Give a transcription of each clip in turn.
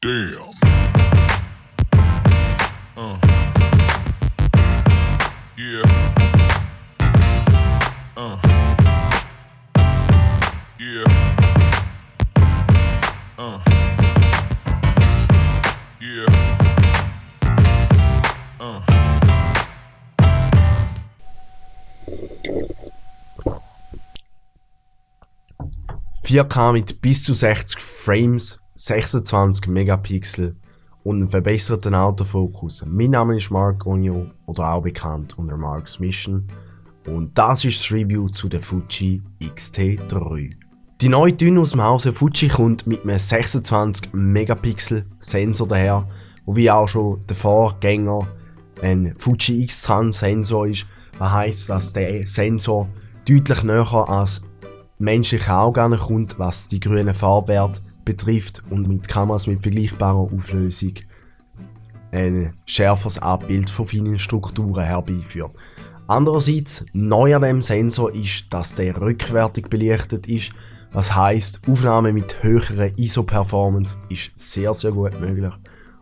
Damn. Yeah. Yeah. Yeah. 4K mit bis zu 60 Frames, 26 Megapixel und einem verbesserten Autofokus. Mein Name ist Mark Onyo oder auch bekannt unter Mark's Mission und das ist das Review zu der Fuji X-T3. Die neue Dünne aus dem Hause Fuji kommt mit einem 26 Megapixel Sensor daher, wo wie auch schon der Vorgänger ein Fuji X-Tran Sensor ist. Das heisst, dass der Sensor deutlich näher als menschliche Auge kommt, was die grünen Farbwerte betrifft und mit Kameras mit vergleichbarer Auflösung ein schärferes Abbild von feinen Strukturen herbeiführt. Andererseits, neu an dem Sensor ist, dass der rückwärtig belichtet ist, was heisst, Aufnahme mit höherer ISO-Performance ist sehr gut möglich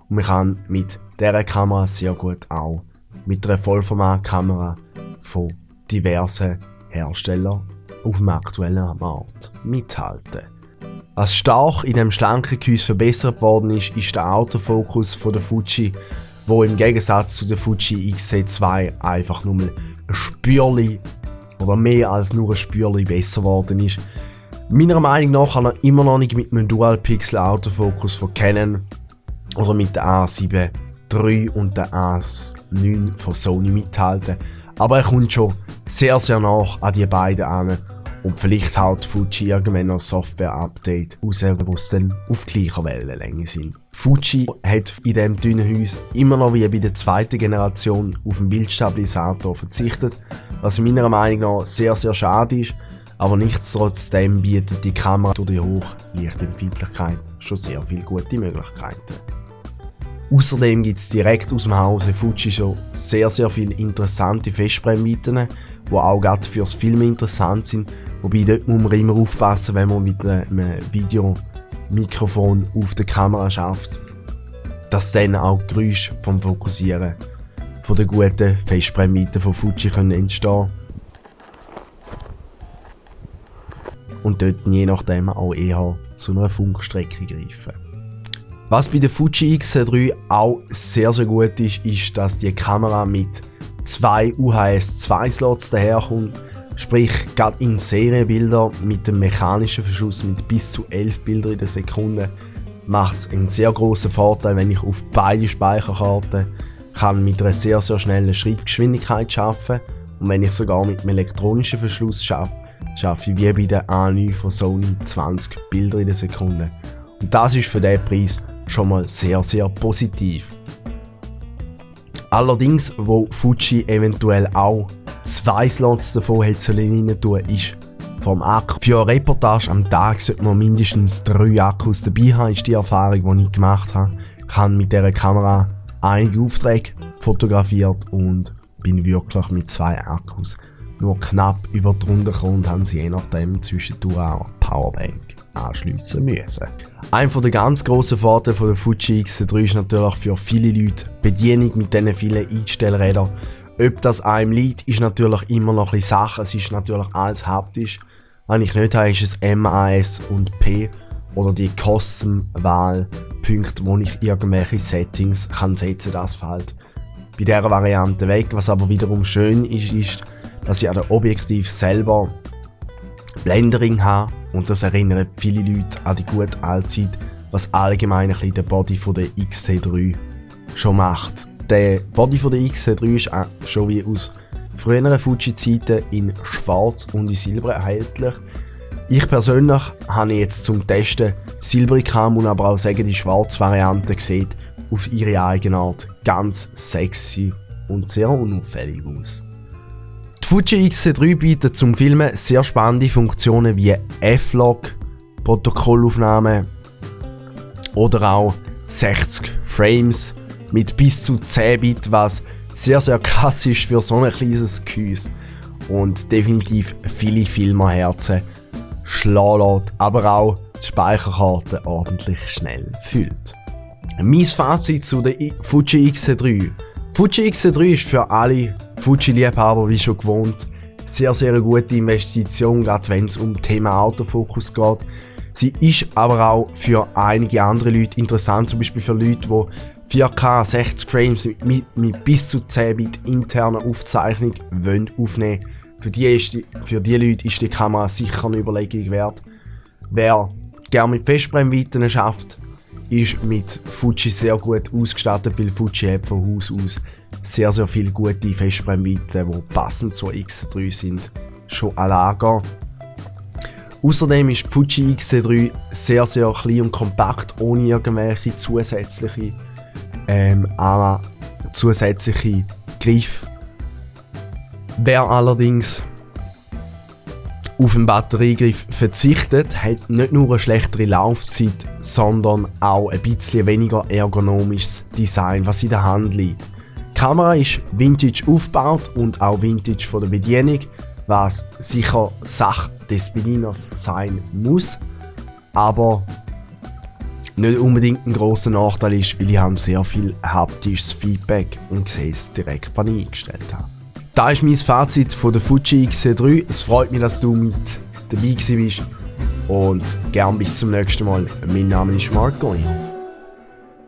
und man kann mit dieser Kamera sehr gut auch mit einer Vollformatkamera von diversen Herstellern auf dem aktuellen Markt mithalten. Was stark in dem schlanken Gehäuse verbessert worden ist, ist der Autofokus von der Fuji, wo im Gegensatz zu der Fuji X-T2 einfach nur ein Spürli oder mehr als nur ein Spürli besser geworden ist. Meiner Meinung nach kann er immer noch nicht mit einem Dual-Pixel Autofokus von Canon oder mit der A7 III und der A9 von Sony mithalten, aber er kommt schon sehr nach an die beiden an und vielleicht haut Fuji irgendwann noch ein Software-Update raus, wo es dann auf gleicher Wellenlänge sind. Fuji hat in diesem dünnen Haus immer noch wie bei der zweiten Generation auf den Bildstabilisator verzichtet, was meiner Meinung nach sehr schade ist, aber nichtsdestotrotz bietet die Kamera durch die hohe Lichtempfindlichkeit schon sehr viele gute Möglichkeiten. Außerdem gibt es direkt aus dem Hause Fuji schon sehr viele interessante Festbrennweiten, die auch gerade fürs Filmen interessant sind. Wobei dort muss man immer aufpassen, wenn man mit einem Videomikrofon auf der Kamera schafft, dass dann auch Geräusche vom Fokussieren von der guten Festbrennweite von Fuji entstehen können. Und dort je nachdem auch eher zu einer Funkstrecke greifen. Was bei der Fuji X-T3 auch sehr gut ist, ist, dass die Kamera mit 2 UHS-2-Slots daherkommt. Sprich, gerade in Serienbildern mit dem mechanischen Verschluss mit bis zu 11 Bildern in der Sekunde macht es einen sehr grossen Vorteil, wenn ich auf beide Speicherkarten kann mit einer sehr schnellen Schrittgeschwindigkeit arbeiten und wenn ich sogar mit dem elektronischen Verschluss schaffe ich wie bei der A9 von Sony 20 Bilder in der Sekunde. Und das ist für diesen Preis schon mal sehr positiv. Allerdings, wo Fuji eventuell auch 2 Slots davon hätte rein tun, ist vom Akku. Für eine Reportage am Tag sollte man mindestens 3 Akkus dabei haben, ist die Erfahrung, die ich gemacht habe. Ich habe mit dieser Kamera einige Aufträge fotografiert und bin wirklich mit 2 Akkus nur knapp über die Runde gekommen und haben sie je nachdem zwischendurch auch eine Powerbank anschliessen müssen. Einer der ganz grossen Vorteile von der Fuji X-T3 ist natürlich für viele Leute die Bedienung mit diesen vielen Einstellrädern. Ob das einem liegt, ist natürlich immer noch ein bisschen Sache. Es ist natürlich alles haptisch. Wenn ich nicht habe, ist es MAS und P oder die Custom-Wahlpunkte, wo ich irgendwelche Settings kann setzen kann. Das fällt bei dieser Variante weg. Was aber wiederum schön ist, dass ich an der Objektiv selber Blendering habe und das erinnert viele Leute an die gute Allzeit, was allgemein ein bisschen der Body von der X-T3 schon macht. Der Body von der X-T3 ist auch schon wie aus früheren Fuji-Zeiten in Schwarz und in Silber erhältlich. Ich persönlich habe jetzt zum Testen silbrig gehabt, muss aber auch sagen, die schwarze Variante sieht auf ihre eigene Art ganz sexy und sehr unauffällig aus. Die Fuji X-T3 bietet zum Filmen sehr spannende Funktionen wie F-Log, Protokollaufnahme oder auch 60 Frames mit bis zu 10 Bit, was sehr krass ist für so ein kleines Gehäuse und definitiv viele Filmerherzen schlagen lässt, aber auch die Speicherkarte ordentlich schnell füllt. Mein Fazit zu der Fuji X-T3. Fuji X-T3 ist für alle Fuji-Liebhaber wie schon gewohnt sehr, sehr eine gute Investition, gerade wenn es um das Thema Autofokus geht. Sie ist aber auch für einige andere Leute interessant, zum Beispiel für Leute, die 4K 60 Frames mit bis zu 10 Bit interner Aufzeichnung aufnehmen wollen. Für die Leute ist die Kamera sicher eine Überlegung wert. Wer gerne mit Festbrennweiten schafft, ist mit Fuji sehr gut ausgestattet, weil Fuji hat von Haus aus sehr, sehr viele gute Festbrennweiten, die passend zur X3 sind, schon an Lager. Außerdem ist die Fuji X-T3 sehr, sehr klein und kompakt, ohne irgendwelche zusätzliche Griffe. Wer allerdings auf den Batteriegriff verzichtet, hat nicht nur eine schlechtere Laufzeit, sondern auch ein bisschen weniger ergonomisches Design, was in der Hand liegt. Die Kamera ist vintage aufgebaut und auch vintage von der Bedienung, was sicher Sache des Bedieners sein muss, aber nicht unbedingt ein grosser Nachteil ist, weil ich habe sehr viel haptisches Feedback und sehe es direkt, was ich eingestellt habe. Das ist mein Fazit von der Fuji X-T3. Es freut mich, dass du mit dabei bist und gern bis zum nächsten Mal. Mein Name ist Marco.